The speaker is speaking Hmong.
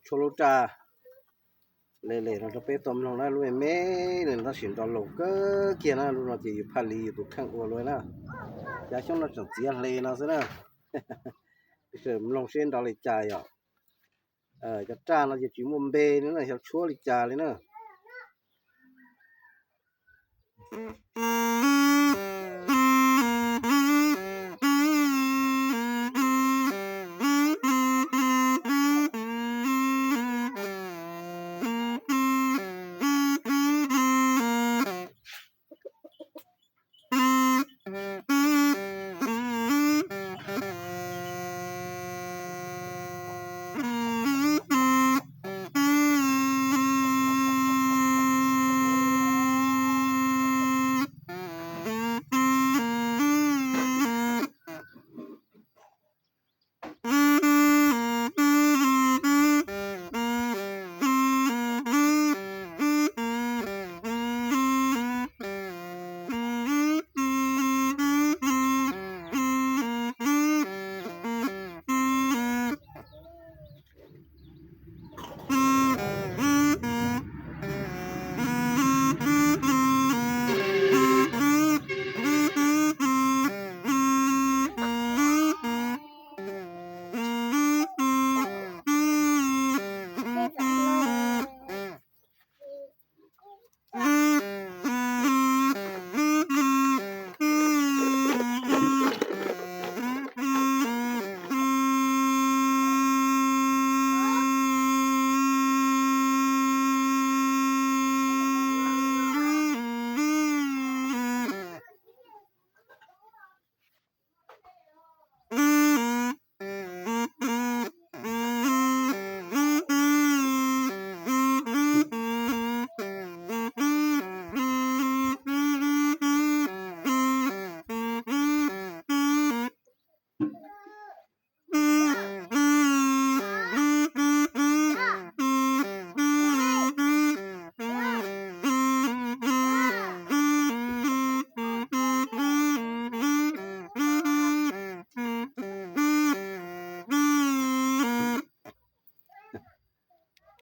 tshuab lub raj le le no rau peb tau mloog na, lub me me li no tab sis nrov laus kawg kiag na, lub no ces yus phaj li yus tus kheej ua lawm na. Cas xyoob no tseem txiav hle no xwb na. Mloog seb nrov li cas yom. Cov raj no ces tsis muaj npe li na, xyov tshuab li cas li na.